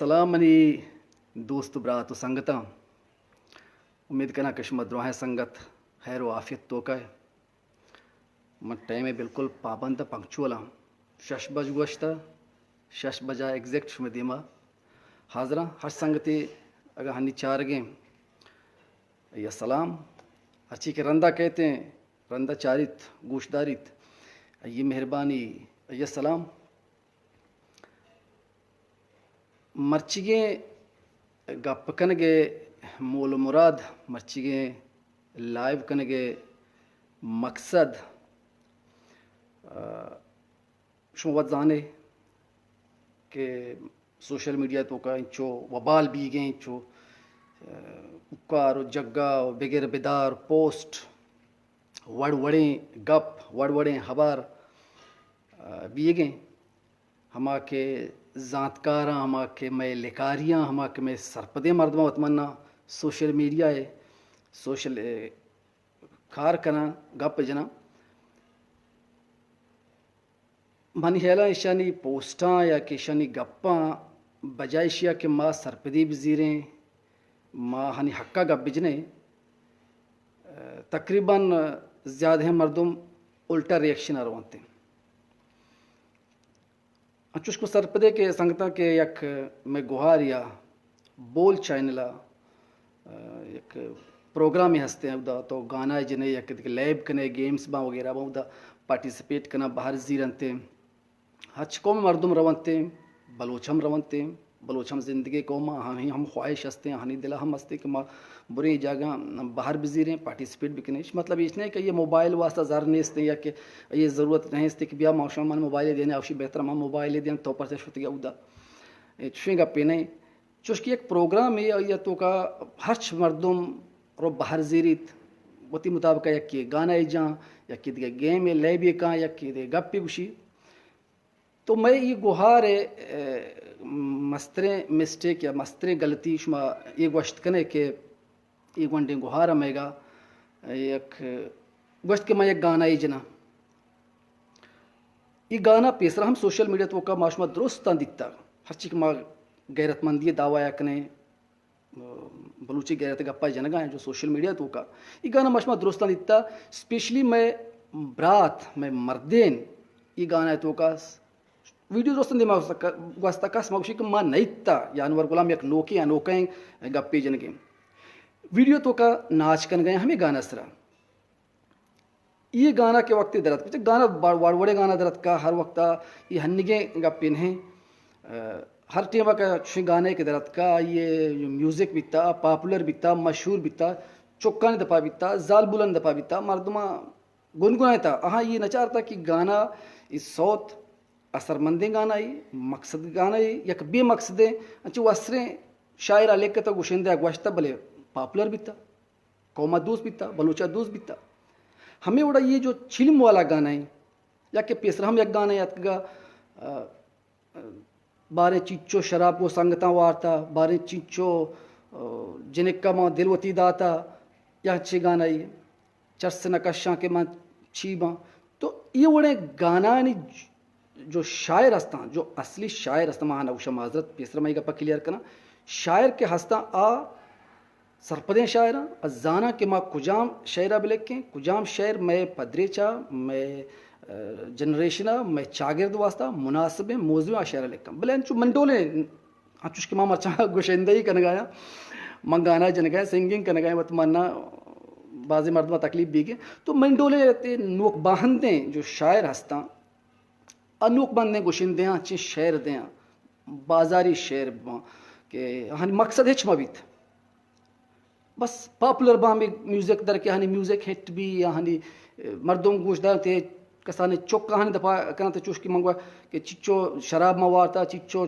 سلام منی دوست و برات و سنگتاں، امید کناں کہ شما دراہیں سنگت خیر و عافیت توکا ئے۔ من ٹائم ءِ بالکل پابند ءُ پنکچولاں۔ شش بج گوشتہ، شش بجا ایگزیکٹ شمئے دیما حاضراں۔ ہر سنگتے اگاں ہنی چارگیں، یا سلام۔ ہرچی کہ رندا کہتیں، رندا چاریت، گوش داریت، اے مہربانی، یا سلام۔ مرچیگیں گپ کنگ ءِ مول ءُ مراد، مرچیگیں لائیو کنگ ءِ مقصد، آ، شما وت زانے کہ سوشل میڈیا توکا انچو وبال بیگیں، انچو، آ، کوکار و جگا و بگر بدار پوسٹ، وڑ وڑیں گپ، وڑ وڑیں ہبر، آ، بیگیں۔ ہما کہ زانتکاراں، ہما کہ مئے لکاریاں، ہما کہ مئے سرپدیں مردماں وت مناں سوشل میڈیا ءِ، سوشل، اے، کار کناں، گپ جناں۔ منی خیالاں ایشانی پوسٹاں یا کہ ایشانی گپاں بجائے ایشیا کہ ما سرپدی بزیریں، ما ہنی حقا گپ بجنیں، تقریباً زیادہیں مردم الٹا ریئیکشن ءَ رونتیں۔ انچوش کہ سرپدے کہ سنگتاں کہ یک مئے گوہاریا بول چینل ءَ، آ، یک پروگرامے ہستیں، اودا تو گانا جنے یا کہ دگہ لیب کنے، گیمز باں وغیرہ باں، اودا پارٹیسپیٹ کناں، بہر زیرنتیں۔ ہرچ قوم مردم رونتیں، بلوچ ہم رونتیں۔ بلوچ ہم زندگیں قوم، آہانی ہم خواہش ہستیں، آہانی دل ہم ہستیں کہ ما بریں جاگہ بہر بزیریں، پارٹیسپیٹ بکنیں۔ اش مطلب ایش نہیں کہ یہ موبائل واسطہ زر نیستیں یا کہ یہ ضرورت نہیں ہستیں کہ بیا ما شما من موبائل دینے، اوشی بہتر من موبائل دیاں تو پرچہ شتگے اودا۔ اے چوشیں گپے نہیں۔ چوش کہ یک پروگرامے یا توکا ہرچ مردم رو بہر زیریت، وتی مطابق یکی گانا جاں، یکی دگہ گیم لیبی کاں، یکی دگہ گپی گوشی۔ تو مئے ای گوہار ءِ، اے، مستریں مسٹیک یا مستریں غلطی شما ای گوشت کنے کہ ای گونڈیں گوہار ءَ مئیگا یک گوشت کہ من یک گانا ای جناں۔ ای گانا پیسرا ہم سوشل میڈیا توکا ما شما درستاں دیتا، ہرچی کہ ما غیرت مندی دعوی کنیں، بلوچی غیرت گپا جنگا ہیں جو سوشل میڈیا توکا۔ ای گانا ما شما درستاں دیتا، اسپیشلی مئے برات، مئے مردین ای گانا توکا ویڈیو درستاں دیما گوستا، کس ما گوشی کہ ما نیتا، یا انور غلام یک نوکیں یا نوکیں گپے جنگیں۔ ویڈیو توکا ناچ کنگا ہیں ہمیں گانا سرا۔ یہ گانا کہ وقتی درتکا، گانا با-، وڑ وڑے گانا درتکا، ہر وقتا یہ ہنگیں گپے نہیں۔ آ، ہر ٹیما کہ چوشیں گانے کہ درتکا، یہ میوزک بیتا، پاپولر بیتا، مشہور بیتا، چکانی دپا بیتا، زالبولانی دپا بیتا، مردماں گنگنائتا۔ آہاں یہ نچارتا کہ گانا، یہ صوت اثرمندیں گانا، یہ مقصد گانا، یہ یک بے مقصدیں، انچو وسریں شاعرا لکھتا، گشندہ گوشتا، بلے پاپولر بیتا۔ قوم ءَ دوست بیتا، بلوچ ءَ دوست بیتا۔ ہمے وڑا یہ جو چلم والا گانا ہے، یا کہ پیسر ہم یک گانا یاتکگا، آ، آ، باریں چیچو شراب گوں سنگتاں وارتا، باریں چیچو، آ، جنکا ما دل وتی داتا، یا چے گانا ہے، چرس نہ کشاں کہ من چی باں۔ تو یہ وڑیں گانانی جو شاعر ہستاں، جو اصلی شاعر ہستاں، ما نہ گوشاں، معذرت، پیسر ما یہ گپا کلیئر کناں، شاعر کہ ہستاں، آ سرپدیں شاعراں، آ زاناں کہ ما کجام شعرا بلکیں، کجام شعر مئے پدریچا، مئے، آ، جنریشنا، مئے چاگرد واسطہ مناسبیں موضوع آ شعرا لکھاں۔ بلے انچو من ڈولیں، انچوش کہ ما مرچاں گشندہی کنگایاں، من گانا جنگایاں، سنگنگ کنگایاں، وت منا بازیں مردماں تکلیف بیگیں۔ تو من ڈولیں تے نوک باہندیں جو شاعر ہستاں، انوک بندیں گشندیاں چہ شعر دیاں، بازاری شعر باں کہ آہانی مقصد ہچ مہ بیت، بس پاپولر باں، ہمے میوزک در کہ آہانی میوزک ہٹ بی، آہانی، اے، مردم گوش دارنت، کسانیں چک آہانی دپا کننت، چوش کہ من گوا کہ چچو شراب ما وارتا، چچو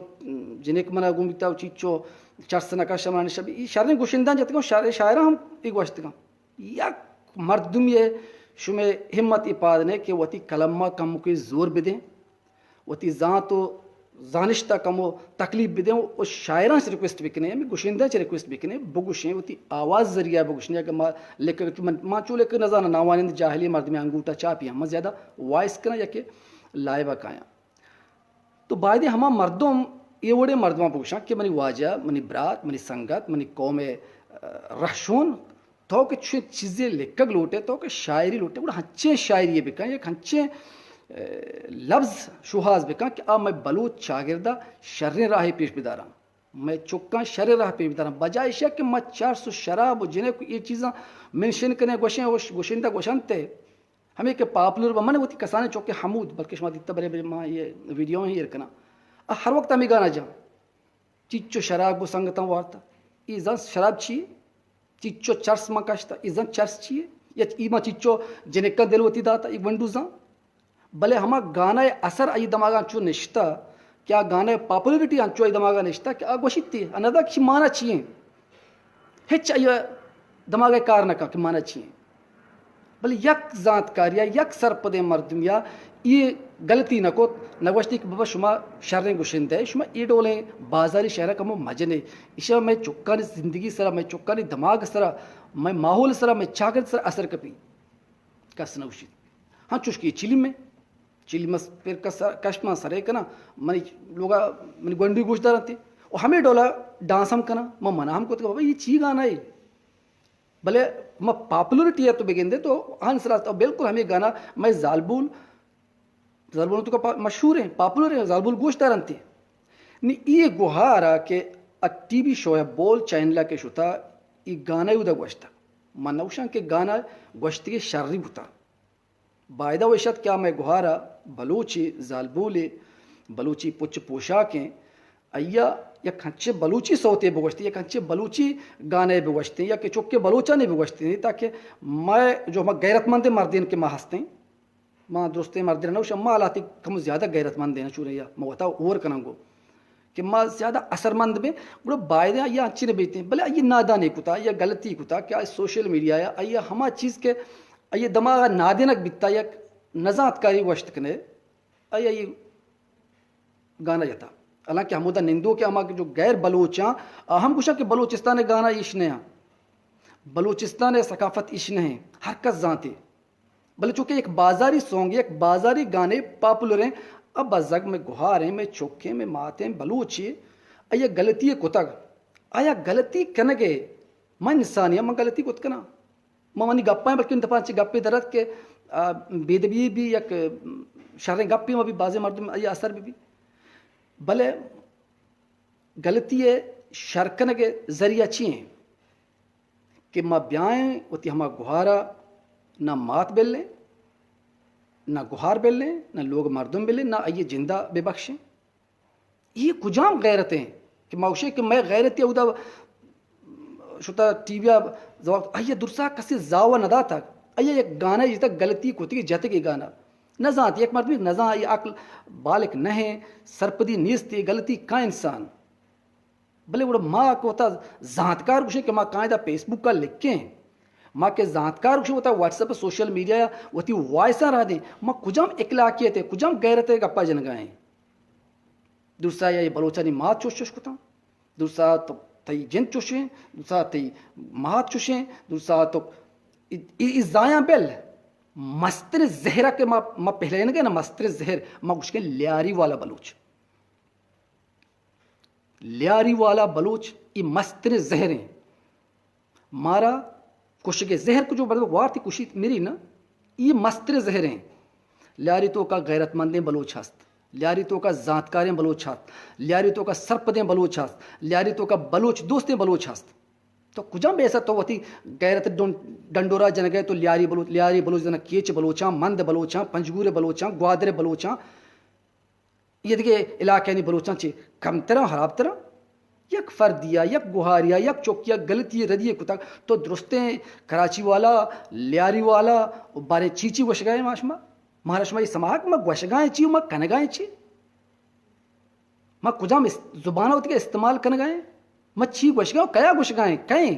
جنک منا گون بیتا، چچو چرس نکش منا نشہ بی۔ ای شریں گشنداں جتگاں، شر-، شاعراں ہم ای گوشتگاں۔ یک مردمے ء شمئے ہمت ء پاد نہ کہ وتی قلم ء کمکے زور بدیں، وتی زانت و زانشت ء کمو تکلیف بدیں و شاعراں چہ ریکویسٹ بکنیں، ہمے گشندہ چہ ریکویسٹ بکنیں، بگوشیں، وتی آواز ذریعہ بگوشیں، اگہ ما لکھگ، من، ما چو لکھگ نزاناں، ناوانند جاہلیں مردمے، انگوٹا چاپی ہم، من زیادہ وائس کناں یا کہ لائیو ء کایاں۔ تو بایدیں ہما مردم اے وڑیں مردماں بگوشاں کہ منی واجہ، منی برات، منی سنگت، منی قوم ءِ، آ، رہشون، تو کہ چوشیں چیزے لکھگ لوٹے، تو کہ شاعری لوٹے، گڑا ہنچیں شاعری بکن، یک ہنچیں، آ، لبز شوہاز بکن کہ آ مئے بلوچ چاگرد ءَ شریں راہے پیش بداراں، مئے چکاں شریں راہ پیش بداراں، بجائے ایشی ءَ کہ ما چرس و شراب و جنک و اے چیزاں منشن کنیں، گوشیں، گوش-، گوشندہ گوشنت ءُ ہمے کہ پاپولر بہ من وتی کسانیں چکے حمود، بلکہ شما دیتا برے برے ما یہ ویڈیو ہی ایر کناں۔ آ ہر وقت ہمے گانا جاں۔ چیچو شراب گو سنگتاں وارتا۔ ای زان شراب چی؟ چیچو چرس ما کشتا۔ ای زان چرس چی؟ یا ای ما چیچو جنکاں دل وتی داتا۔ ای گونڈو زان۔ بلے ہما گانا اثر ای دماغاں چو نشتا کہ آ گانا پاپولرٹی انچو ای دماغاں نشتا کہ آ گوشیتی۔ اندا کہ مانا چی ہیں؟ ہچ آئی ءَ دماغ ءَ کار نہ کن کہ مانا چی انت۔ بلے یک زانتکارے ءَ، یک سرپدیں مردمے ءَ اے غلطی نہ کت، نہ گوشتی کہ بابا شما شریں گشندہ ئے، شما اے ڈولیں بازاری شعر ءَ کمو مجن ئے۔ ایشی ءَ مئے چکانی زندگی سرا، مئے چکانی دماغ سرا، مئے ماحول سرا، مئے چاگرد سرا اثر کپی۔ کس نہ گوشیت۔ ہاں، چوش کہ اے چلیم ایں۔ چلیم ءَ پر کس-، کش من سرے کناں، منی لوگا منی گونڈو گوش دارنت۔ و ہمے ڈولا ڈانس ہم کناں۔ من منع ہم کت کہ بابا، اے چی گانا اے؟ بلے ما پاپولرٹی ءَ تو بگندے تو آہانی سرا تو بالکل ہمے گانا مئے زالبول، زالبول تو کا پا-، مشہور ایں، پاپولر ایں، زالبول گوش دارنت۔ نی اے گوہارا کہ ا ٹی وی شو ءَ بول چینل ءَ کہ شتا، اے گانا اودا گوشتا۔ من نہ گوشاں کہ گانا گوشتگے شری بوتا۔ بایدہ وش ات کہ آ مئے گوہارا بلوچے، زالبولے، بلوچی پچ پوشاکیں، آئیا یک ہنچیں بلوچی سوتے بگوشتیں، یک ہنچیں بلوچی گانے بگوشتیں، یا کہ چکے بلوچانی بگوشتیں، تاکہ مئے جو ہما غیرت مندیں مردین کہ ما ہستیں، ما درستیں مردین نہ گوشاں، ما حالاتی کم زیادہ غیرت مندیں، چورے یا ما وتا اور کناں گو۔ کہ ما زیادہ اثرمند بیں، گڑا باید ایں آئی ءَ انچیں نہ بیتیں، بلے آئی ءَ نادانی کتا یا غلطی کتا کہ آئی سوشل میڈیا ءَ آئی ءَ ہما چیز کہ آئی ءِ دماغ ءَ نادینگ بیتا، یک نزانتکاری گوشت کنے، آئی ءَ آئی گانا جتا۔ حالانکہ ہمودا نندوک ءَ ہما کہ جو غیر بلوچاں، آ ہم گوشاں کہ بلوچستان ءِ گانا ایش نہ آں، بلوچستان ءِ ثقافت ایش نہ ایں، ہر کس زانتے۔ بلے چونکہ یک بازاری سونگ، یک بازاری گانے پاپولر ایں، اب بزگ مئے گوہار ایں، مئے چک ایں، مئے مات ایں، بلوچے، آئی ءَ غلطی کتگ۔ آیا غلطی کنگ ءَ من انسانے آں، من غلطی کت کناں؟ من منی گپاں، بلکہ دپاں چہ گپے در ات کہ، آ، بے ادبی بھی یک شریں گپے ما بھی بازیں مردم آئی ءَ اثر بہ بی۔ بلے غلطی ءِ شر کنگ ءِ ذریعہ چی ایں؟ کہ ما بیائیں وتی ہما گوہارا نہ مات بلیں، نہ گوہار بلیں، نہ لوگ مردم بلیں، نہ آئی ءِ جندا ببخشیں۔ اے کجام غیرت ایں کہ ما گوشیں کہ مئے غیرت اودا شتا ٹی وی ءَ زوال، آئی ءَ درسا کسی زاوا نہ داتگ، آئی ءَ یک گانا جتگ، غلطی کتگی جتگی گانا۔ نہ زانت، یک مردمے نہ زانت، آئی عقل بالغ نہ ایں، سرپدی نیست، اے غلطی کا انسان۔ بلے گڑا ما کہ وتا زانتکار گوشیں کہ ما کائیدا فیس بک ءَ لکھیں، ما کہ زانتکار گوشیں وتا واٹس ایپ، سوشل میڈیا ءَ وتی وائساں را دیں، ما کجام اخلاقیت ءِ، کجام غیرت ءِ گپا جنگا ایں؟ درسا یا اے بلوچانی مات چوش چوش کتاں، درسا تو تئی جند چوشیں، درسا تئی مات چوشیں، درسا تو ای، ای، ای زایاں بل مستریں زہرا کہ ما، ما پہلینگے نا مستریں زہر، ما گوشگیں لیاری والا بلوچ۔ لیاری والا بلوچ اے مستریں زہر ایں۔ مارا کشگ ءِ زہر کجو بلے وارتی کشیت مری نا، اے مستریں زہر ایں۔ لیاری توکا غیرت مندیں بلوچ ہست، لیاری توکا زانتکاریں بلوچ ہست، لیاری توکا سرپدیں بلوچ ہست، لیاری توکا بلوچ دوستیں بلوچ ہست۔ تو کجام بیسا تو وتی غیرت ڈن-، ڈنڈورا جنگے تو لیاری بلوچ، لیاری بلوچ زنا کیچ بلوچاں، مند بلوچاں، پنجگور بلوچاں، گوادر بلوچاں، اے دگہ علاقہانی بلوچاں چہ کمتراں، ہرابتراں؟ یک فردیا، یک گوہاریا، یک چکیا غلطی ردی کتگ، تو درستیں کراچی والا، لیاری والا، و باریں چی چی گوشگائیں ما شما؟ مارا شما اے سماہگ ما گوشگائیں چی و ما کنگائیں چی؟ ما کجام است-، زبان وتی استعمال کنگائیں؟ ما چی گوشگائیں؟ کیا گوشگائیں؟ کئیں؟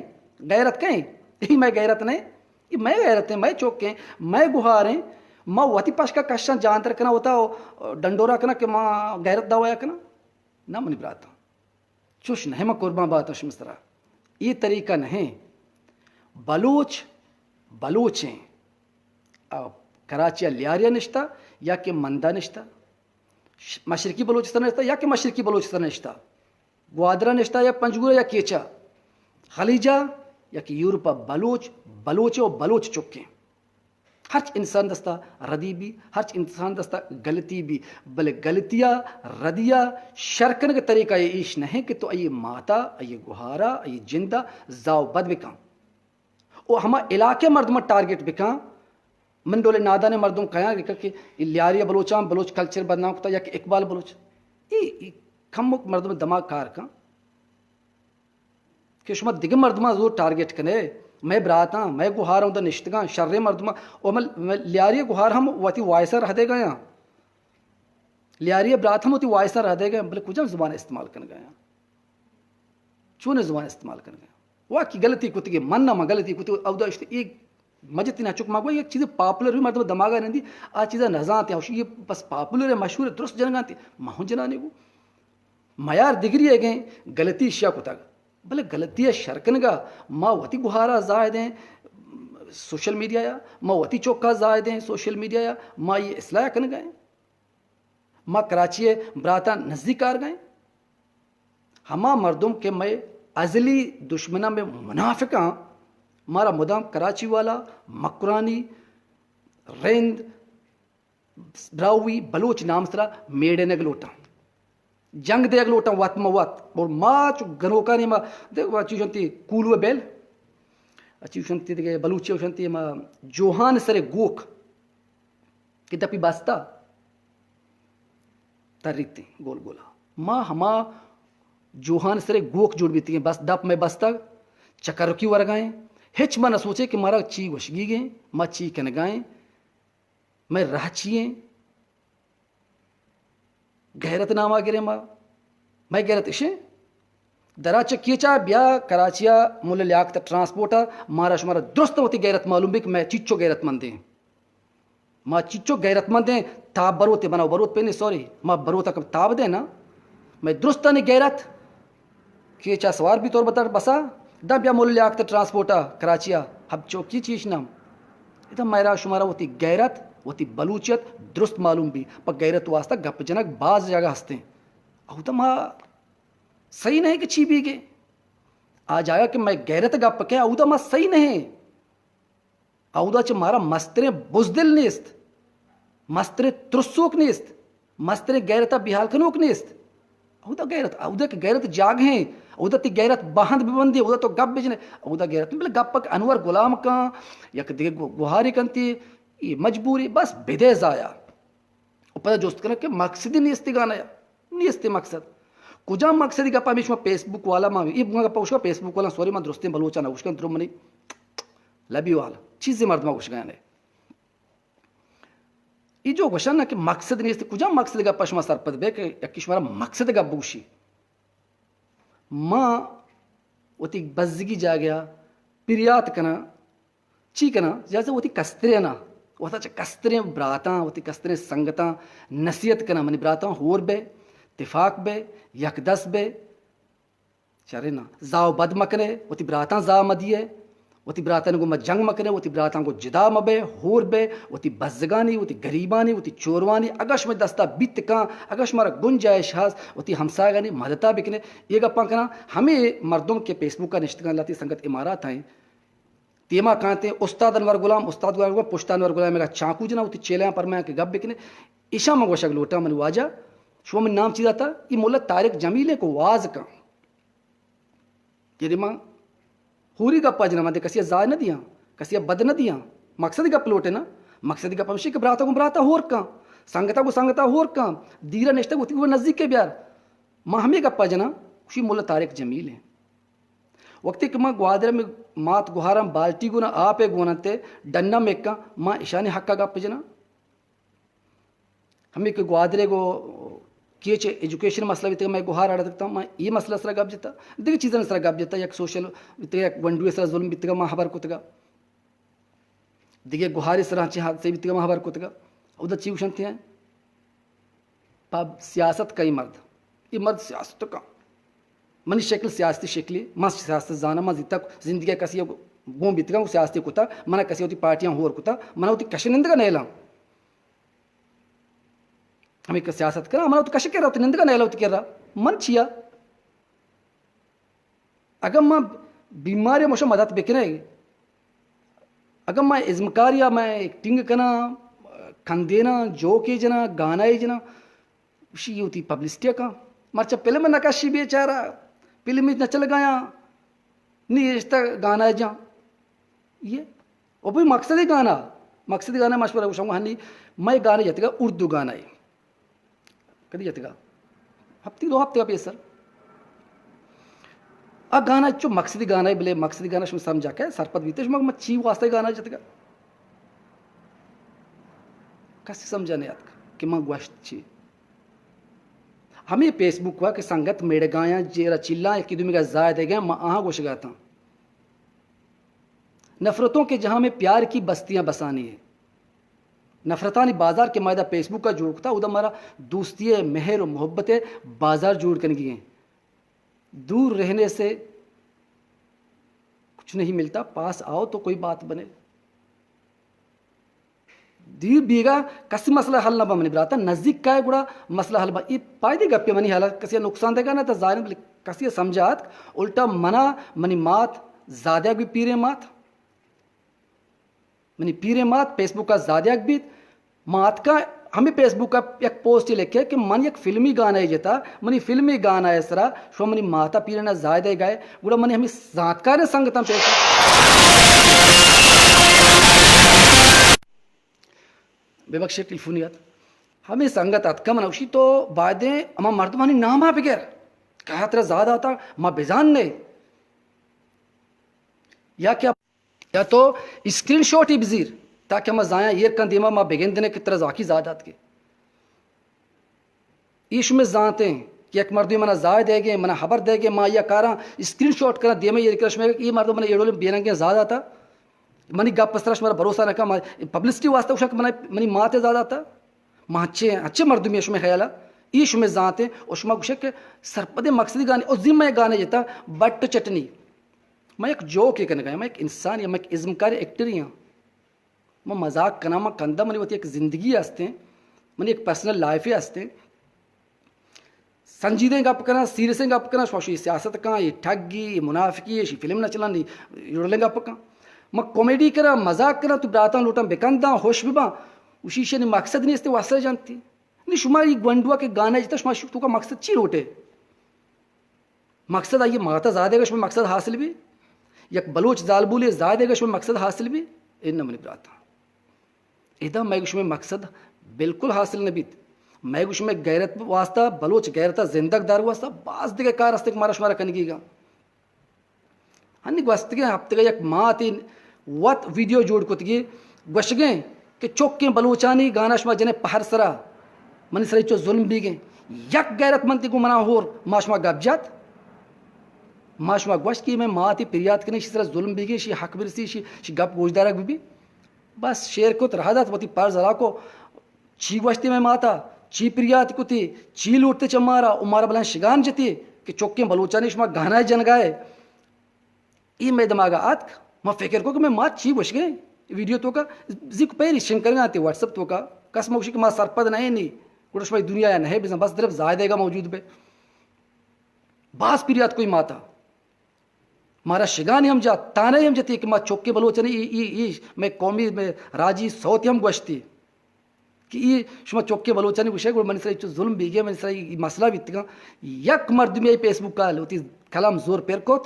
غیرت کئیں؟ اے مئے غیرت نئیں؟ اے مئے غیرت ایں، مئے چک ایں، مئے گہار ایں۔ ما وتی پشکا کشاں، جانتر کناں، وتا ڈنڈورا کناں کہ ما غیرت دعوی کناں؟ نہ منی براتاں، چوش نہ، ما قربان باتاں شمئے سرا۔ اے طریقہ نہ ایں۔ بلوچ، بلوچ ایں۔ آ کراچی ء لیاریا نشتہ یا کہ مندا نشتہ۔ ش-، مشرقی بلوچستان نشتہ یا کہ مشرقی بلوچستان نشتہ، گوادر نشتہ یا پنجگور یا کیچا، خلیجا یا کہ یورپ بلوچ، بلوچ و بلوچ چکیں۔ ہرچ انسان دستا ردی بی، ہرچ انسان دستا غلطی بی، بلے غلطیا ردیا شر کنگ طریقہ ایش نہیں کہ تو ای ماتا، ای گہارا، ای جندا زاو بد بکن۔ او ہما علاقے مردم ٹارگٹ بکن، من ڈولے نادانے مردم کیاں کہ، کہ لیاری بلوچاں بلوچ کلچر بدنام کتا یا کہ اقبال بلوچ۔ ای، ای کمک مردم دماغ کار کن۔ کہ شما دگہ مردماں زور ٹارگٹ کنے، مئے براتاں، مئے گوہاراں اودا نشتگاں، شریں مردماں، او من، من لیاری گوہار ہم وتی وائسا رہ دے گیاں، لیاری برات ہم وتی وائسا رہ دے گیاں، بلے کجام زبان استعمال کن گیاں؟ چون زبان استعمال کن گیاں؟ واقعی غلطی کتگی، من نہ من غلطی کتگی، اودا اشتے ایک مجتی نہ چک ما گو یک چیز پاپولر بھی مردم دماغا نندی، آ چیزا نزانتے، یہ بس پاپولر ہے، مشہور ہے، درست جنگانتے، ما ہوں جنانے گو۔ میار دگری ء گیں، غلطی اشیا کتگ، بلے غلطی ء شر کنگا ما وتی گہارا زاہدیں سوشل میڈیا یا، ما وتی چوکا زاہدیں سوشل میڈیا یا، ما یہ اصلاح کنگا ہیں۔ ما کراچی ء براتاں نزدیک آرگا ہیں۔ ہما مردم کہ مئے ازلی دشمناں، مئے منافقاں، مارا مدام کراچی والا، مکرانی، رند، براہوئی، بلوچ نام سرا میڑینگ لوٹاں، جنگ دیگ لوٹاں وت ما وت۔ اور ما چو گنوکانی ما، دیکھ، ما چی شنتی کولو بیل، چی شنتی دیگه بلوچی شنتی ما جوہان سر گوک کہ دپی بستا تریتیں گول گولا۔ ما ہما جوہان سر گوک جوڑ بیتی ہیں، بس دپ میں بستگ، چکرکی ورگائیں، ہچ ما نہ سوچے کہ مارا چی گوشگی گیں، ما چی کنگائیں۔ مئے راہ چی ایں؟ غیرت ناما گریں ما۔ مئے غیرت اشیں؟ درا چہ کیچا بیا کراچیا ملا لیاقت ٹرانسپورٹ ء مارا شمارا درست وتی غیرت معلوم بی کہ مئے چیچو غیرت مندیں۔ ما چیچو غیرت مندیں، تاب بروتے بناو بروت پینے سوری۔ ما بروتا کب تاب دے نا۔ مئے درستانی غیرت کیچا سوار بی تور بتر بسا، داں بیا مول لیاقت ٹرانسپورٹا کراچیا، ہب چوکی چیش نام۔ ادا میرا شمارا وتی غیرت، وتی بلوچیت درست معلوم بی۔ پہ غیرت واسطہ گپ جنگ باز جاگہ ہستیں۔ اودا ما صحیح نہیں کہ چی بیگے۔ آ جاگہ کہ میں غیرت گپ کے، اودا ما صحیح نہیں۔ اودا چہ مارا مستریں بزدل نیست، مستریں ترسوک نیست، مستریں غیرتا بیحال کنوک نیست۔ اودا غیرت، اودا کہ غیرت جاگہیں، اودا تی غیرت بہند ببندی، اودا تو گپ بجنے، اودا غیرت بلے گپ کہ انور غلام کن، یک دیگہ گو-، گوہاری کنتی، ای مجبوری، بس بدے ضائع۔ و پدا جست کنگ کہ مقصدی نیستی گانا یا نیستی مقصد۔ کجام مقصدی گپا ہمیش ما فیس بک والا ما، ای گپا گوشگا فیس بک والا، سوری، من درستیں بلوچا نہ گوشگاں، درو منی لبی والا چیزی مردما گوشگاں نے۔ ای جو گوشن کہ مقصد نیست، کجام مقصد گپا شما سرپد بے کہ یکی شمارا مقصد گپ بگوشی؟ ما وتی بزگی جاگہا پریات کناں، چی کناں؟ جیسے وتی کستریناں، وتا چہ کستریں براتاں، وتی کستریں سنگتاں نصیحت کناں، منی براتاں ہور بے، تفاق بے، یک دست بے، چرے نا، زاو بد مکنے، وتی براتاں زاہ مدیے، وتی براتاں گو مہ جنگ مکنے، وتی براتاں گو جدا مبے، ہور بے، وتی بزگانی، وتی گریبانی، وتی چوروانی، اگش مئے دستا بیت کن، اگش مارا گنجائش ہست، وتی ہمساگانی مدتا بکنے۔ یہ گپاں کناں، ہمیں مردم کہ فیس بک نشتگاں، لاتی سنگت امارات ہیں، تیما کانتے استاد انور غلام، استاد انور غلام، پشت انور غلام میگا چانکو جنا، وتی چیلیاں پرمایاں کہ گپ بکنے۔ ایشاں من گوشگ لوٹاں، من واجہ، شما من نام چی داتا؟ ای ملا طارق جمیل ہے کو واز کن۔ یعنی من ہوری گپا جنا، من دے کسی زاہ نہ دیاں، کسی بد نہ دیاں۔ مقصد گپ لوٹے نا، مقصد گپ ہمشی کہ براتا گو براتا ہور کن، سنگتا گو سنگتا ہور کن، دیرا نشتگ وتی گو نزدیک کے بیار۔ ما ہمیں گپا جنا، کشی ملا طارق جمیل ہیں۔ وقتی کہ ما گوادر میں مات گوہاراں بالٹی گونا، آپ گونا تے ڈنا مکاں، ما اشانی حقا گپ جنا۔ ہمیں کہ گوادرے گو کیچ ایجوکیشن مسئلہ بیتگا، میں گوہار اڑتگتا، ما یہ مسئلہ سرا گپ جتا، دیگه چیزاں سرا گپ جتا، یک سوشل بیتگا، یک گونڈوے سرا ظلم بیتگا، ما خبر کتگا۔ دیگه گوہاری سرا چی حادثے بیتگا، ما خبر کتگا۔ اودا چی گوشنتے ہیں؟ پہ سیاست کئی مرد، یہ مرد سیاست کا، منی شکل سیاستی شکلی، من سیاست زاناں، من زیتک زندگی کسی گون بیتگا، سیاستی کتا، من کسی وتی پارٹیاں ہور کتا، من وتی کشنندگا نیلاں۔ ہمے کہ سیاست کناں، من وت کش کرا، وت نندگا نیلا وت کرا۔ من چیا؟ اگاں ما بیماری مشا مدد بکنیں، اگاں ما ازمکاری یا ما ایکٹنگ کناں، کندیناں، جوکے جناں، گانائے جناں، اشی وتی پبلسٹی کاں۔ مرچا فلم نہ کشی بیچارہ، فلم نہ چلگایاں، نی اشتا گانا جاں۔ یہ او بھئی مقصد گانا، مقصد گانا مشورہ گوشاں ہنی، میں گانا جتگا اردو گانا ہے۔ کدی جتگا؟ ہفتے دو ہفتے پیسر۔ آ گانا چو مقصدی گانا ہے، بلے مقصدی گانا شما سمجھا کہ سرپد بیتے شما، من چی واسطہ گانا جتگا؟ کسی سمجھا نہیں آتک کہ من گوشت چی۔ ہمیں فیس بک ہوا کہ سنگت میڑگایاں جیرا چلاں، یکی دومی کا زائد ہے گئے، ما آہاں گوشگاتاں۔ نفرتوں کے جہاں میں پیار کی بستیاں بسانی ہیں۔ نفرتانی بازار کہ ما ادا فیس بک ء جوڑ کتا، اودا مارا دوستی ء مہر و محبت ء بازار جوڑ کنگی ہیں۔ دور رہنے سے کچھ نہیں ملتا، پاس آؤ تو کوئی بات بنے۔ دیر بیگا کسی مسئلہ حل نہ با منی براتا، نزدیک کائے گڑا مسئلہ حل با۔ ای پائدی گپے منی حالا کسی نقصان دے گا نہ تا ظاہر بلے کسی سمجھات، الٹا منا منی مات زادیگ بھی پیریں مات۔ منی پیریں مات فیس بک ء زادیگ بیت۔ ما اتکاں ہمے فیس بک ء یک پوسٹے لکھے کہ من یک فلمی گانا ء جتا، منی فلمی گانا ء سرا شما منی مات ء پیرین ء زائد ء گئے، گڑا منی ہمے زانتکاریں سنگتاں پیش ببخشے ٹیلیفونی ات۔ ہمے سنگت اتکا من اوشی تو بایدیں ہما مردمانی نام ء بگر کہ ترا زاد آتا ما بزان نے یا کہ یا تو اسکرین شاٹ ہی بزیر تاکہ ہما زایاں ایر کن دیما ما بگندنے کہ ترا زاکی زاد آتکے۔ ای شمے زانتیں کہ یک مردمی منا زاہ دے گے، منا خبر دے گے، ما یا کاراں اسکرین شاٹ کراں دیما ایر کراں شمے، ای مردم منا ایڈول بیننگیں زاد آتا۔ منی گپ سرا شمارا بھروسہ نہ کن، ما پبلسٹی واسطہ گوشاں کہ منا، منی مات زاد آتا۔ ما اچھے، اچھے مردمی شمے خیالا۔ ای شمے زانتیں او شما گوشے کہ سرپدیں مقصدی گانے او ذمہ گانے جتا بٹ چٹنی۔ من یک جوکے کنگا آں، من یک انسانے آں، من یک ازمکارے، ایکٹرے آں۔ من مذاق کناں، من کنداں، منی وتی یک زندگی ہستیں، منی یک پرسنل لائفے ہستیں۔ سنجیدیں گپ کناں، سیریسیں گپ کناں، شما شی سیاست کن، اے ٹگی، اے منافقی، اے شی فلم نہ چلن، اے جڑلیں گپ کن۔ من کامیڈی کناں، مذاق کناں، تو براتاں لوٹاں بکنداں، خوش بباں۔ وشی شنی مقصد نیست، واسطہ جانتی۔ نی شما ای گونڈوا کہ گانا جتا، شما شی توکا مقصد چی لوٹے؟ مقصد آئی ماتا زادے گش مقصد حاصل بی؟ یک بلوچ زالبولے زادے گش مقصد حاصل بی؟ اے نہ منی براتاں۔ ادا مئے گوش مئے مقصد بالکل حاصل نہ بیت۔ مئے گوش مئے غیرت واسطہ، بلوچ غیرتا زندگ دار واسطہ باز دگہ کار است کہ مارا شمارا کنگی گا۔ ہنی گوستگیں ہفتگا یک ماتے وت ویڈیو جوڑ کتگی، گوشگیں کہ چکیں بلوچانی گانا شما جنے پہر سرا، منی سرا چو ظلم بیگیں۔ یک غیرت مندی گوں منا ہور ما شما گپ جات۔ ما شما گوشت کہ مئے ماتے پریات کنے، شی سرا ظلم بیگیں، شی حق برسی، شی، شی گپ گوشدارگ ببی۔ بس شیر کت، رہ دات، وتی پرز ہلاکو۔ چی گوشتی مئے ماتا؟ چی پریات کتی؟ چی لوٹتے چہ مارا؟ و مارا بلائیں شگان جتی کہ چکیں بلوچانی شما گانا جنگائے۔ ای مئے دماغا آتک، ما فکر کو کہ مئے مات چی گوشگے؟ ویڈیو توکا زیک پیری شنگ کرگا تی واٹس اپ توکا۔ کس ما گوشی کہ ما سرپد نہ نی، گڑا شما دنیا یا نہ بزن، بس درب زاہدے گا موجود بے۔ باز پریات کوئی ماتا۔ مارا شگانی ہم جات، تانے ہم جتی کہ ما چکے بلوچانی ای، ای، ای، مئے قومی، مئے راجی سوتی ہم گوشتی کہ ای شما چکے بلوچانی گوشے، گڑا منی سرا چو ظلم بیگے، منی سرا ای مسئلہ بیتگا۔ یک مردمی ای فیس بک آل وتی کلام زور پر کت،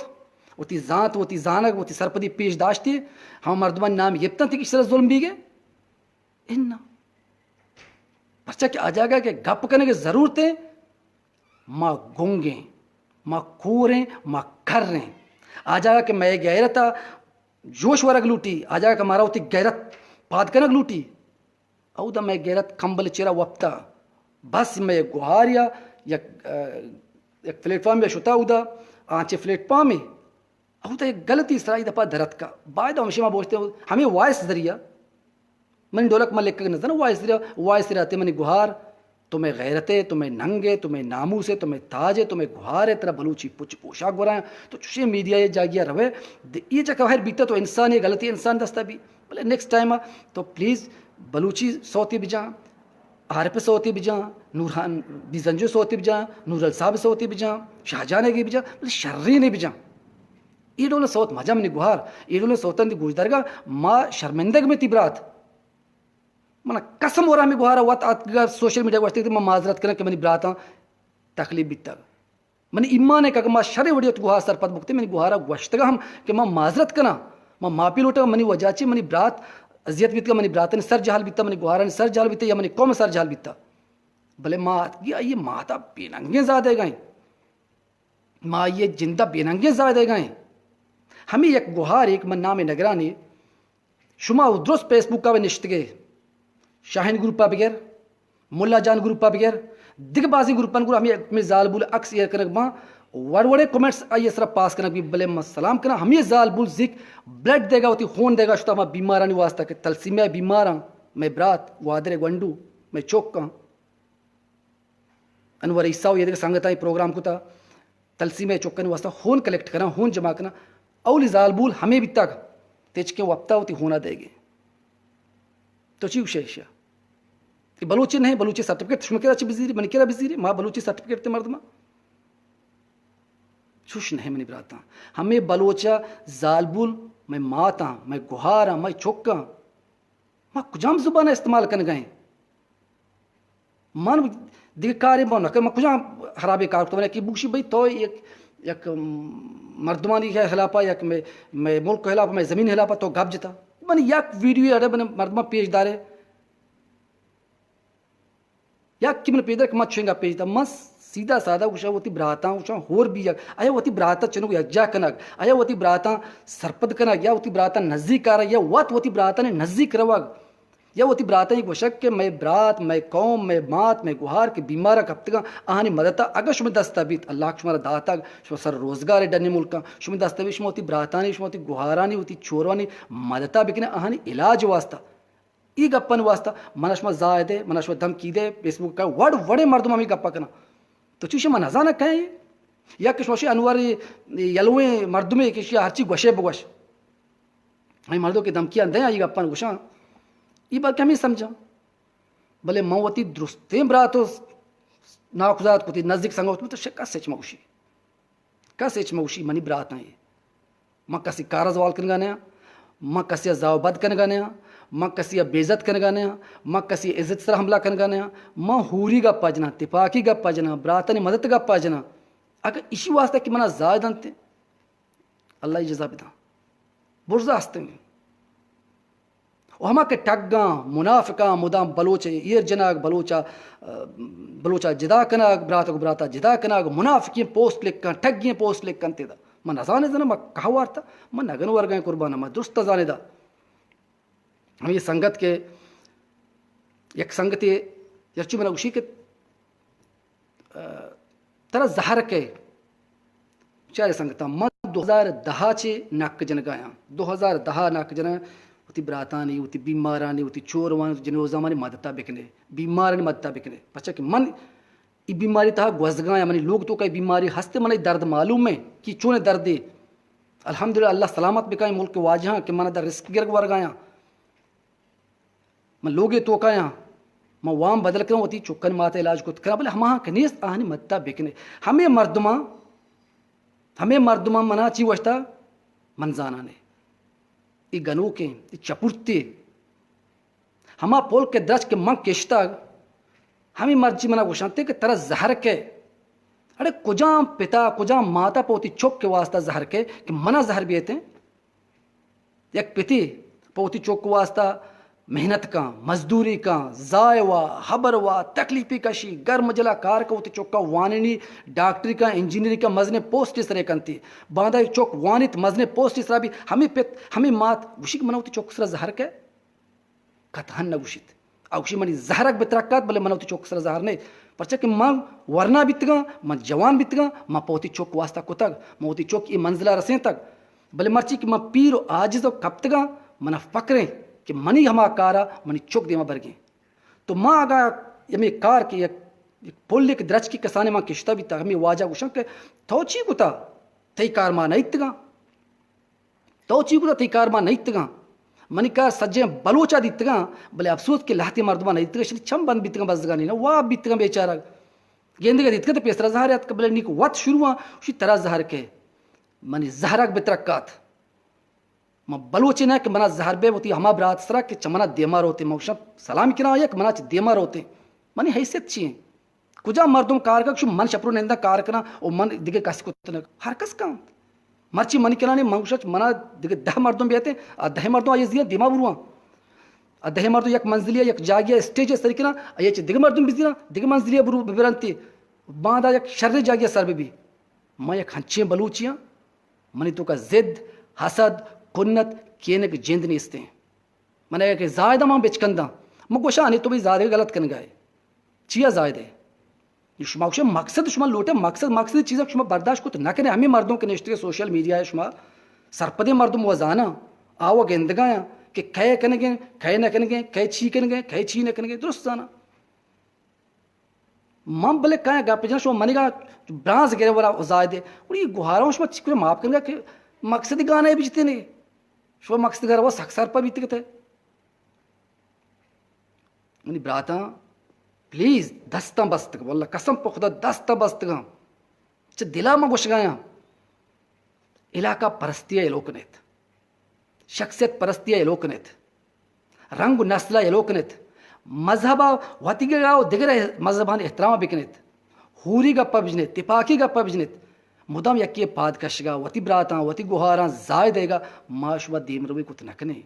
وتی زانت، وتی زانگ، وتی سرپدی پیش داشتی، ہم مردمانی نام گپتن تی کہ سرا ظلم بیگے۔ اناں۔ پرچا کہ آ جاگہ کہ گپ کنگ ضرورت ہے، ما گنگیں، ما کوریں، ما کریں۔ آ جاگہ کہ مئے غیرت ء جوش ورگ لوٹی، آ جاگہ کہ مارا وتی غیرت پاد کنگ لوٹی، اودا مئے غیرت کمبل چیرا وپتا۔ بس مئے گوہار یا یک، ء، یک پلیٹ فارم یا شتا اودا، آنچے پلیٹ فارمے۔ اودا یک غلطی سرا ای دپا درتکا۔ باید ہمشی ما بوشتے ہمیں وائس ذریعہ من ڈولک من لکھگ نہ زاناں، وائس ذریعہ، وائس ذریعہ تے منی گوہار، تو مئے غیرت ہے، تو مئے ننگ ہے، تو مئے ناموس ہے، تو مئے تاج ہے، تو مئے گوہار ہے، ترا بلوچی پچ پوشاک گورا، تو چشیں میڈیا یہ جاگیا روے، دے، یہ جا کہ خیر بیتا تو انسان، یہ غلطی انسان دستا بی، بلے نیکسٹ ٹائم تو پلیز بلوچی سوتی بجا۔ عارف ءِ سوتے بجاں، نورخان بیزنجو ءِ سوتے بجاں، نورل صاحب ءِ سوتے بجاں، شاہجان ءِ گے بجاں، بلے شریں نے بجاں۔ اے ڈول ءِ سوت مجاں منی گوہار، اے ڈول ءِ سوتانی گوشدارگا ما شرمندگ بیں تئی برات۔ من قسم ورا ہمے گوہارا وت آتکگا سوشل میڈیا گوشتگ کہ من معذرت کناں کہ منی براتاں تکلیف بیتگ۔ منی ایمان ءَ کہ اگاں ما شریں وڑے وت گوہار سرپد بکتیں، منی گوہارا گوشتگ ہم کہ ما معذرت کناں، ما معافی لوٹاں، منی وجہ چی منی برات اذیت بیتگ، منی براتانی سر جہل بیتگ، منی گوہارانی سر جہل بیتگ یا منی قوم سر جہل بیتگ۔ بلے ما آتکگی آئی ماتا بے ننگیں زادگا ایں۔ ما آئی جندا بے ننگیں زادگا ایں۔ ہمے یک گوہارے کہ من نام نگرانی، شما درست فیس بک ءَ نشتگے، شاہین گروپ ءَ بگر، ملا جان گروپ ءَ بگر، دگہ بازیں گروپانی گورا ہمے، ہمے زالبول عکس ایر کنگ باں، وڑ وڑیں کمنٹس آئی سرا پاس کنگ بی، بلے من سلام کناں، ہمے زالبول زیک بلڈ دیگا، وتی خون دیگا شتا ہما بیمارانی واسطہ کہ تلسیمیا بیماراں، مئے برات، گوادر گونڈو، مئے چوکاں۔ انور عیسیٰ و ایدگہ سنگتانی پروگرام کتا، تلسیمئے چکانی واسطہ خون کلیکٹ کناں، خون جمع کناں۔ اولی زالبول ہمے بیتگ، تچکیں وپتا وتی خونا دئیگے۔ تو چی گوشے ایشیا؟ کہ بلوچے نہیں، بلوچے سرٹیفکیٹ شما کرا چی بزیری، منی کرا بزیری، ما بلوچے سرٹیفکیٹ تے مردما۔ چوش نہیں منی براتاں۔ ہمے بلوچا زالبول، مئے ماتاں، مئے گوہاراں، مئے چکاں۔ ما کجام زبان استعمال کنگا ایں؟ من دگہ کارے من نہ کر، من کجام خرابیں کار کتگ؟ من یکی بگوشی بھئی تو یک، یک مردمانی خلافا، یک مئے، مئے ملک خلافا، مئے زمین خلافا تو گپ جتا۔ من یک ویڈیو اڑے من مردماں پیش دارے۔ یک کہ من پیدر کہ من چنگا پیش دار، من سیدھا سادہ گوشاں وتی براتاں، گوشاں ہور بی یک، آیا وتی براتاں چنو یکجا کنگ، آیا وتی براتاں سرپد کنگ، یا وتی براتاں نزیک آرگ، یا وت وتی براتانی نزیک روگ۔ یا وتی براتاں اے گوشگ کہ مئے برات، مئے قوم، مئے مات، مئے گوہار کہ بیمارا کپتگاں، آہانی مدتا اگاں شمئے دستا بیت، اللہ کہ شمارا داتگ، شما سر روزگارے ڈنی ملکاں، شمئے دستا بیت، شما وتی براتانی، شما وتی گوہارانی، وتی چوروانی مدتا بکنے، آہانی علاج واسطہ۔ اے گپانی واسطہ منا شما زاہ دے، منا شما دھمکی دے، فیس بک ءَ وڑ وڑیں مردم ہمے گپا کناں۔ تو چوشی من نزاناں کئے؟ یا کہ شما شی انور یلویں مردمے کہ شی ہرچی گوشے بگوش۔ ہمے مردم کہ دھمکیاں دیں، آئی گپاں گوشاں، ای بلکہ ہمے سمجھاں۔ بلے من وتی درستیں برات و ناکوزات کتی، نزدیک سنگت کتی، تو شکست ہچ مگوشی۔ کس ہچ مگوشی منی براتاں اے۔ من کسی کارا زوال کنگا نیاں، من کسی زاہ و بد کنگا نیاں، من کسی بے عزت کنگا نیاں، من کسی عزت سر حملہ کنگا نیاں، من ہوری گپا جناں، تپاکی گپا جناں، براتانی مدد گپا جناں۔ اگہ اشی واسطہ کہ منا زاہ دنت، اللہ ای جزا بداں۔ برزا ہستیں۔ و ہما کہ ٹگاں، منافقاں، مدام بلوچ ایر جنگ، بلوچا، بلوچا جدا کنگ، براتک براتا جدا کنگ، منافقیں پوسٹ لکھاں، ٹگیں پوسٹ لکھاں تیدا۔ من نزانے زنا، من کہوارتا، من نگن ورگائیں قربانا، من درست زانے دا۔ ہمیں سنگت کے، یک سنگتے، یرچو من گوشی کہ ترا زہر کئے؟ چارے سنگتاں، من دو ہزار دہ ءَ چہ نک جنگایاں۔ دو ہزار دہ ءَ نک جناں، وتی براتانی، وتی بیمارانی، وتی چوروانی، وتی جنوزامانی مدتا بکنے، بیمارانی مدتا بکنے۔ پرچا کہ من ای بیماری تہا گوزگایاں، منی لوگ توکا ای بیماری ہست، من ای درد معلوم ہے کہ چون دردے۔ الحمدللہ اللہ سلامت بکائیں ملک واجہاں کہ من در رسک گرگ ورگایاں۔ من لوگے توکایاں، من وام بدل کناں، وتی چکانی ماتا علاج کت کناں، بلے ہماہاں کہ نیست، آہانی مدتا بکنے۔ ہمے مردماں، ہمے مردماں منا چی وشتا؟ من زانانے۔ ای گنوکیں، ای چپرتے۔ ہما پل کہ درچ کہ من کشتگ، ہمے مرچی منا گوشنتے کہ ترا زہر کئے۔ اڑے کجام پتا، کجام ماتا پہ وتی چک کے واسطہ زہر کئے کہ منا زہر بیتیں؟ یک پتے پہ وتی چک واسطہ محنت کن، مزدوری کن، زاہ وا، ہبر وا، تکلیفی کشی، گرم جلا کار کن، وتی چکا وانینی، ڈاکٹری کن، انجینئری کن، مزنیں پوسٹے سرے کنتی۔ باندا یک چک وانیت، مزنیں پوسٹے سرا بی، ہمے پت، ہمے مات گوشی کہ منا وتی چک سرا زہر کئے۔ قطعاً نہ گوشیت۔ آ گوشی منی زہرگ بترکات، بلے من وتی چک سرا زہر نیت۔ پرچا کہ من ورنا بیتگاں، من جوان بیتگاں، من پہ وتی چک واسطہ کتگ، من وتی چک اے منزلا رسینتگ۔ بلے مرچی کہ من پیر و عاجز و کپتگاں، من فکریں کہ منی ہما کارا منی چک دیما برگیں۔ تو ما اگاں ہمے کار کہ یک، یک پل یک درچکی کسانے من کشتہ بیتگ، ہمے واجہ گوشاں کہ تو چی کتا؟ تئی کار ما نہ ایتگاں۔ تو چی گڑا تئی کار ما نہ ایتگاں؟ منی کار سجیں بلوچا دیتگاں، بلے افسوس کہ لہتے مردماں نہ دیتگاں، اشانی چم بند بیتگاں، بزگانی نہ واب بیتگاں بیچارگ۔ گندگا دیتگاں تو پیسرا زہر اتک، بلے نی کہ وت شروع آں، شی ترا زہر کئے؟ منی زہرک بترکات۔ من بلوچے نہ کہ منا زہر بے وتی ہما برات سرا کہ چہ منا دیما روتے، من گوشاں سلام کناں آیا کہ منا چہ دیما روتے۔ منی حیثیت چی انت؟ کجا مردم کار کنت؟ من شپرو ننداں کار کناں و من دگہ کس کت نہ، ہر کس کنت۔ مرچی منی کنانی من گوشاں منا دگہ دہ مردم بیتیں، آ دہ مردم آئی زیراں دیما برواں۔ آ دہ مردم یک منزلی یک جاگی اسٹیج سر کناں، آئی چہ دگہ مردم بزیراں، دگہ منزلی برو ببرنتی، باندا یک شر جاگی سر ببی۔ من یک ہنچیں بلوچی آں، منی توکا ضد، حسد، کنت، کینگ جند نیستیں۔ من اگہ کہ زاہد ء من بچکنداں، من گوشاں، ہنی تو بھئی زاہد ء غلط کنگا ئے۔ چیا زاہد ء؟ شما گوشے مقصد، شما لوٹے مقصد، مقصد چیزا شما برداشت کت نہ کنے۔ ہمیں مردم کہ نشتگے سوشل میڈیا ء، شما سرپدیں مردم و زاناں، آ و گندگایاں کہ کئے کنگیں، کئے نہ کنگیں، کئے چی کنگیں، کئے چی نہ کنگیں، درست زاناں۔ من بلے کئے گپ جناں، شما منیگا برانز گرے ولا زاہد ء۔ اور یہ گوہاراں شما چی کرے معاف کنگا کہ مقصد گانا بجتے نے۔ شما مقصد گھر و سک سرپد بیتگتے۔ منی براتاں، پلیز، دستاں بستگ، واللہ قسم پہ خدا دستاں بستگاں۔ چہ دلا من گوشگایاں، علاقہ پرستی ء ایلو کنیت، شخصیت پرستی ء ایلو کنیت، رنگ و نسل ء ایلو کنیت، مذہب ء وتیگا و دگر مذہبانی احترام بکنیت، ہوری گپا بجنیت، تپاکی گپا بجنیت۔ مدام یکے پاد کشگا، وتی براتاں، وتی گوہاراں زاہ دیگا، ما شما دیمروی کت نکنیں۔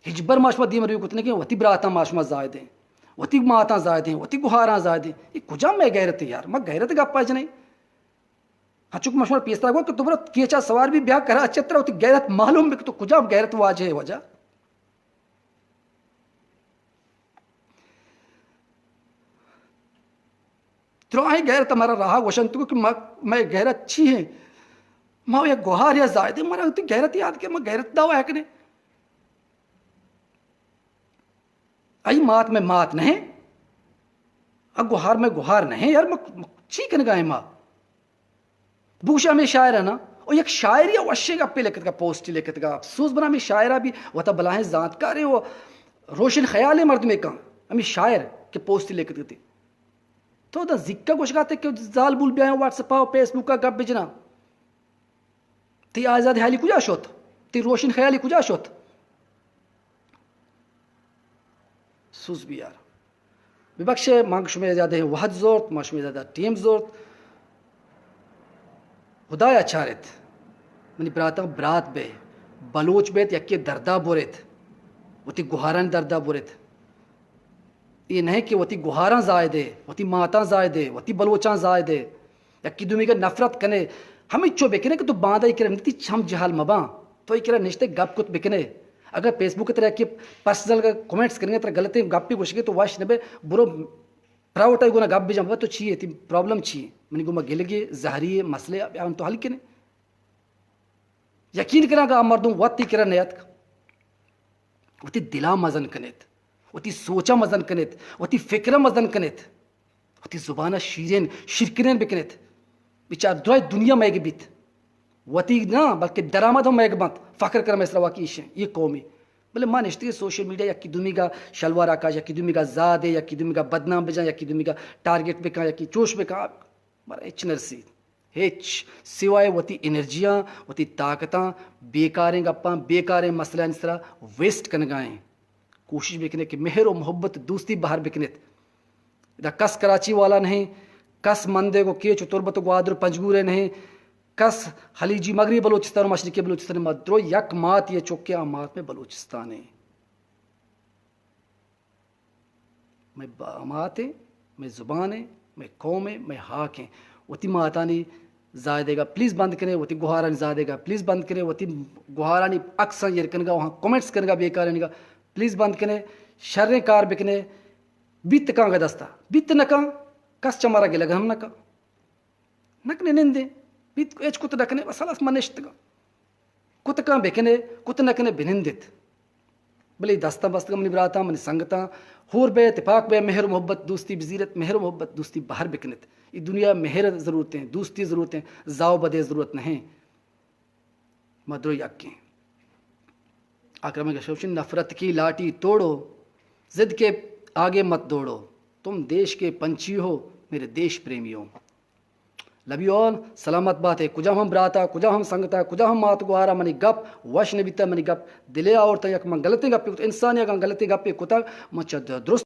ہچبر ما شما دیم روی کت نہ کہ وتی براتاں ما شما زاہدیں، وتی ماتاں زاہدیں، وتی گہاراں زاہدیں۔ اے کجام مئے غیرت یار؟ ما غیرت گپا جنیں۔ ہنچو کہ ما شما پیسرا گو کہ تو برو کیچا سوار بی، بیا کراچی ترا وتی غیرت معلوم بی کہ تو کجام غیرت واجہ ہے واجہ۔ دراہیں غیرت مارا راہ گوشنت کہ ما، مئے غیرت چی ہیں؟ ما یک گوہار یا زاہدے، مارا وتی غیرت یاد کہ ما غیرت دعویٰ کنیں۔ ای مات مئے مات نہیں، ا گوہار مئے گوہار نہیں یار، ما، ما چی کنگا ہیں ما؟ بوش ہمیں شاعر ہے نا، او یک شاعری وشے گپے لکھتگا، پوسٹی لکھتگا، افسوس بنا ہمیں شاعرہ بھی وتا بلاہیں زانتکارے و روشن خیالے مردمے کن، ہمیں شاعر کہ پوسٹی لکھتگتے۔ تو دا زکا گوشگاتے کہ زال بول بیاں واٹس اپ ء فیس بک ء گپ بجناں۔ تئی آزاد حیالی کجا شت؟ تئی روشن خیالی کجا شت؟ سوز بیار۔ ببخشے، من شمئے زیادہ وہد زرت، من شمئے زیادہ ٹیم زرت۔ خدایا چارت، منی براتاں برات بئے، بلوچ بیت، یکے دردا برت، وتی گوہارانی دردا برت۔ اے نہ کہ وتی گوہاراں زاہدے، وتی ماتاں زاہدے، وتی بلوچاں زاہدے، یکی دومیگا نفرت کنے، ہمینچو بکنے کہ تو باندا ای کرا نتی چم جہل مباں، تو ای کرا نشتے گپ کت بکنے۔ اگر فیس بک ترا یکی پرسنل کمنٹس کنگے، ترا غلطیں گپی گوشگے تو وش نبے، برو پرائیوٹ ء گونا گپ بجن، بابا تو چی ئے، تئی پرابلم چی ئے؟ منی گوما گلگے، زہری ئے، مسئلے ئے، بیا تو حل کنے۔ یقین کناں کہ آ مردم وتی کرا نیاتک، وتی دلا مزن کنیت، وتی سوچا مزن کنیت، وتی فکرا مزن کنیت، وتی زبانا شیرین، شیرکنین بکنیت۔ بچار درائے دنیا مئیگ بیت۔ وتی نہ، بلکہ درآمد ہم مئیگ بنت۔ فخر کنم اس روا کہ ایش ایں، یہ قومی۔ بلے ما نشتگیں سوشل میڈیا یکی دومیگا شلوارا کاش، یکی دومیگا زادے، یکی دومیگا بدنام بجان، یکی دومیگا ٹارگٹ بکن، یکی چوش بکن، مارا ہچ نرسی۔ ہچ۔ سوائے وتی انرجیاں، وتی طاقتاں، بیکاریں گپاں، بیکاریں مسئلہانی سرا ویسٹ کنگا ایں۔ کوشش بکنے کہ مہر و محبت دوستی بہر بکنیت۔ ادا کس کراچی والا نہیں، کس مندے کو کیچ و تربت و گوادر و پنجگورے نہیں، کس خلیجی مغربی بلوچستان و مشرقی بلوچستان، ما درو یک مات یہ چکے آ مات میں بلوچستان ہیں۔ مئے با-، مات ایں، مئے زبان ایں، مئے قوم ایں، مئے ہاک ایں۔ وتی ماتانی زاہ دیگا پلیز بند کنے، وتی گوہارانی زاہ دیگا پلیز بند کنے، وتی گوہارانی عکساں ایر کنگا، وہاں کمنٹس کنگا، بیکارینگا پلیز بند کنے، شریں کار بکنے، بیت کانگا دستا، بیت نکاں، کس چہ مارا گلگ ہم نکاں۔ نکنے نندیں، بیت ہچ کت نکنے، بس خلاص من نشتگاں۔ کت کن بکنے، کت نکنے بنندت۔ بلے دستاں بستگاں منی براتاں، منی سنگتاں، ہور بئے، تپاک بئے، مہر و محبت دوستی بزیرت، مہر و محبت دوستی بہر بکنت۔ ای دنیا مہر ضرورت ہیں، دوستی ضرورت ہیں، زاو بدے ضرورت نہیں۔ ما درو یکیں۔ اکرم گشوشن، نفرت کی لاٹھی توڑو، ضد کے آگے مت دوڑو، تم دیش کے پنچھی ہو، میرے دیش پریمی ہو۔ لو یو آل، سلامت باتے۔ کجام ہم براتا، کجام ہم سنگتا، کجام ہم مات گوارا منی گپ وش نبیتا، منی گپ دلے آورتا، یک من غلطیں گپے کت، انسان یک غلطیں گپے کتا، من چہ درست